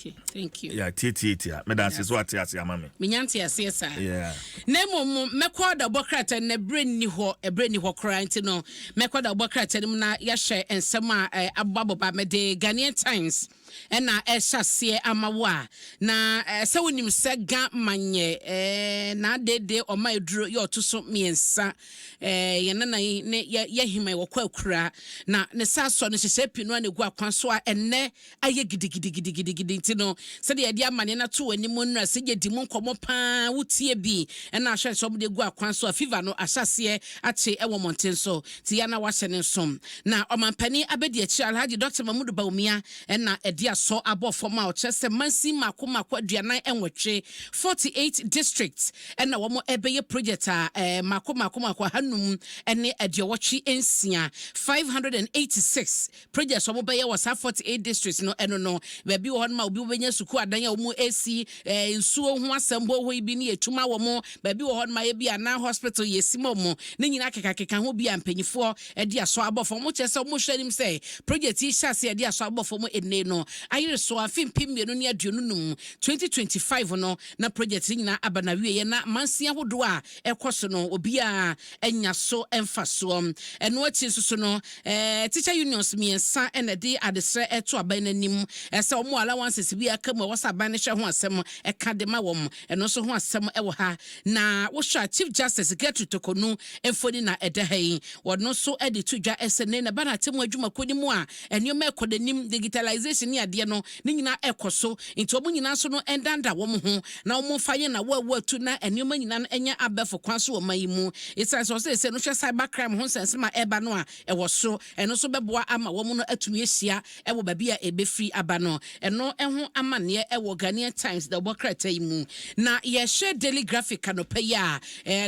Okay, thank you. Yeah, tietietia, meda ase so ate ase ama me. Menya nte aseɛ saa. Na mmom mɛkɔ dabɔ krataa no, na ɛberɛ nni hɔ, ɛberɛ nni hɔ koraa, nti no mɛkɔ dabɔ krataa no mu na yɛahyɛ nsɛm a abobɔboba. Mede Ghanaian Times ɛna ɛhyɛ aseɛ ama wo a, na sɛ wonim sɛ Ga manyɛ na adede ɔma aduro yɛ ɔto so mmiɛnsa, yɛn nana yi ne yɛhema wɔkɔ akura na ne sa asɔ no hyehyɛ pii no a na egu akwan so a ɛnnɛ ayɛ gidigidigidigidi. Nti no sɛdeɛ yɛde amanneɛ no ato w'anim nnura sɛ yɛdi mu nkɔmmɔ paa, wotie bi ɛna ahwɛ sɛ ɔmode gu akwan so a, fever no ahyɛseɛ akye ɛwɔ mmɔnten so, nti yɛa na wahyɛ ne nsom. Na ɔmampanin abɛdi akyire, Alhaji Dr Mahmudu Bawumia, ɛna ɛde asɔ abɔ fam a ɔkyerɛ sɛ mansin mako mako 48, 48 districts, ɛna wɔn ɛbɛyɛ project a mako mako mako 586, 586 projects wɔn bɛyɛ wɔ saa 48 districts no. Ɛno no baabi wɔ hɔ nom a obi bɛnya sukuu adan a wɔn esi nsuo ho asɛm bɔ hɔ yi bi ne yɛtuma wɔ mo baabi wɔ hɔ nom a yɛbi anaa hospital yɛsi ma wɔn ne nyinaa kekakeka ho bi a mpanyinfoɔ ɛde asɔ abɔ fam. Wɔn kyerɛ sɛ wɔn hwɛ anim sɛ project yi hyɛ ase ɛde asɔ abɔ fam ene no ayere so afe 2025, 2025 no, na project yi nyinaa aba na wie na mansin ahodoɔ a ɛkɔ so no, obiara anya so mfa soɔ. Ɛno akyi nso so no, teacher unions mmiɛnsa ɛna de adesrɛ ɛto aban n'anim ɛsɛ wɔn allowances bi aka mu a wɔsɛ aban no hwɛ ho asɛm ɛka de ma wɔn. Ɛno nso ho asɛm ɛwɔ ha. Na wohwɛ a, Chief Justice Gertrude Torkornoo mfoni na ɛda ha yi. Wɔno nso de to dwa ɛsɛ ne na ba na atemu adwumakuo no mu a nneɛma ɛkɔ n'anim, digitalization ne adeɛ no ne nyinaa ɛkɔ so, nti wɔn nyinaa nso no ɛndanda wɔn ho na wɔn mfa yɛ na wɔawu atu na nneɛma nyinaa no ɛnyɛ abɛfo kwan so wɔ man yi mu, ɛsiane sɛ ɔsɛ sɛ no hwɛ cyber crime ho nsɛnsɛm a ɛba no a ɛwɔ so. Ɛno nso bɛboa ama wɔn no atumi ahyia ɛwɔ baabi a ɛbɛfiri aba no. Ɛno ɛho amanneɛ ɛwɔ Ghanaian Times da ɔbɔ krataa yi mu. Na yɛhyɛ Daily Graphic anɔpa yi a,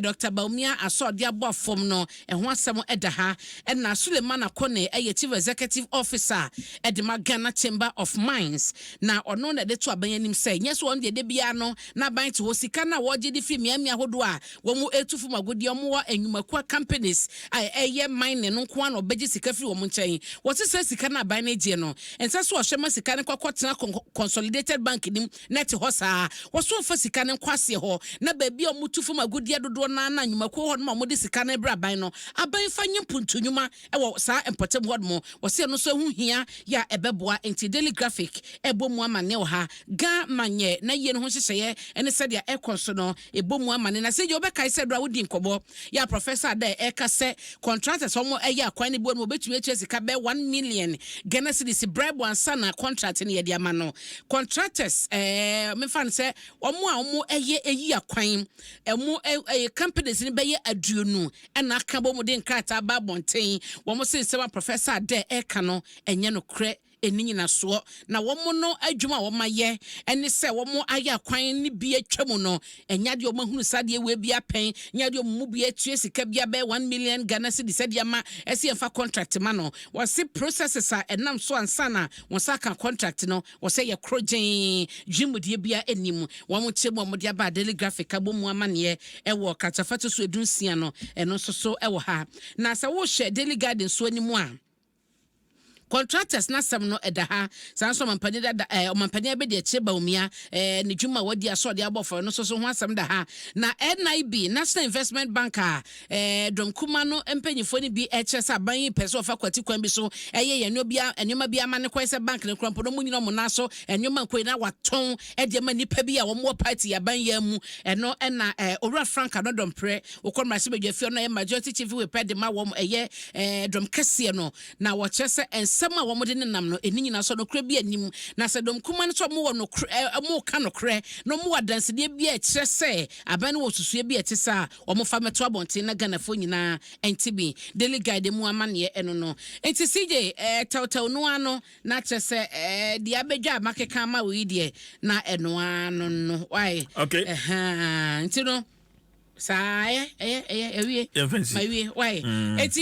Dr Bawumia asɔɔde abɔ afɔm no ɛho asɛm ɛda ha. Ɛna Suleiman Akone ɛyɛ Chief Executive Officer ɛde ma Ghana Chamber of Mines, na ɔno na ɛde to aban anim sɛ nyɛ so wɔn deɛ de biara no na aban te hɔ, sika no a wɔgye de firi mmeammea ahodoɔ a wɔn etu fam agodie, wɔn wɔ nnwumakuo companies a ɛyɛ mining no nko ara na ɔbɛgye sika firi wɔn nkyɛn. Wɔte sɛ sika no aban no gye no, nsa so ɔhyɛ ma sika no kɔkɔ tena consolidated bank nim na ɛte hɔ saa. Wɔso mfa sika no nkɔ aseɛ hɔ na baabi a wɔtu fam agodie dodoɔ naa na nnwumakuo hɔ nom a wɔde sika no brɛ aban no, aban fa nye mpuntunwuma ɛwɔ saa mpɔtam hɔ nom. Wɔsi ɛno nso ɛho hia yɛ a ɛbɛboa. Nti Daily Graphic ɛbɔ mu amanneɛ wɔ ha. Ga manyɛ na yie no ho nhyehyɛeɛ ɛne sɛdeɛ ɛkɔ so no ɛbɔ mu amanneɛ. Na sɛ deɛ wobɛkae sɛ do a wodi nkɔmmɔ yɛ a, Professor Adɛ ɛka sɛ contractors wɔn ɛyɛ akwan no bi wɔ no, wɔbɛtumi atua sika bɛɛ 1 million Ghana cedis bribe ansa na contract no yɛde ama no. Contractors, mefa no sɛ wɔn a wɔn ɛyɛ ɛyi akwan, ɛmo ɛyɛ companies no bɛyɛ 20 ɛna aka bɔ mu de nkrataa ba abɔnten. Wɔn sɛ nsɛm a Professor Adɛ ɛka no ɛnyɛ nokorɛ, ɛni nyinasoɔ, na wɔn no adwuma a wɔn ayɛ ɛne sɛ wɔn ayɛ akwan ne bi atwa mu no, ɛnya deɛ wɔn ahunu saa deɛ wɔ bi apɛn nya deɛ wɔn mu bi atua sika bi abɛyɛ 1 million Ghana cedis sɛdeɛ ama ɛsi yɛmfa contract ma no. Wɔsi processes a ɛnam so ansa na wɔn nsa aka contract no, wɔsɛ yɛ koro gyeen dwumadie bia anim. Wɔn kyerɛ mu a wɔde aba Daily Graphic abɔ mu amanneɛ ɛwɔ kratafa to so 16 no, ɛno nso so ɛwɔ ha. Na sɛ wohyɛ Daily Guide nso anim a, contractors n'asɛm no ɛda ha saa nso. Ɔmampanin dada, ɔmampanin abɛdi akyire Bawumia, ne dwuma a wadi asɔɔde abɔ fɔrɔ no nso so ho asɛm da ha. Na NIB, National Investment Bank, a dɔm kuma no mpanyinfoɔ no bi ɛkyerɛ sɛ aban yi pɛ sɛ ɔfa kwati kwan bi so ɛyɛ yɛn nneɛma bi ama ne kwan sɛ bank ne kora mpo no mu nyina ɔmo nan so nneɛma nkɔ yi na watɔn ɛde ama nipa bi a wɔn wɔ party aban yɛn mu. Ɛno ɛna Owura Frank Annoh-Dompreh wokɔ mmarahyɛbadwa fie no, ɛyɛ majority chief whip de ma wɔn, ɛyɛ dɔm kɛseɛ no, na wɔkyerɛ sɛ nsɛm a wɔde nenam no ɛni nyinaa so nokorɛ bi anim. Na sɛ dɔm kuma no sɛ ɔmo wɔ nokorɛ, ɔmo ka nokorɛ na ɔmo wɔ adansedeɛ bi a ɛkyerɛ sɛ aban no wɔ susue bi a ɛte sɛ a wɔn fa mɛto abɔnten na Ghanafoɔ nyinaa ɛnte bi. Daily Guide mu amanneɛ ɛno no. Nti CJ, tɛwtɛw no ano na kyerɛ sɛ deɛ abɛdwa a makeka ama wo yi deɛ na ɛno ano no wae. Ɛhɛn, nti no saa ɛyɛ ɛyɛ ɛyɛ ɛwie. Yɛmfa nsi. Ma wie wae. Eti.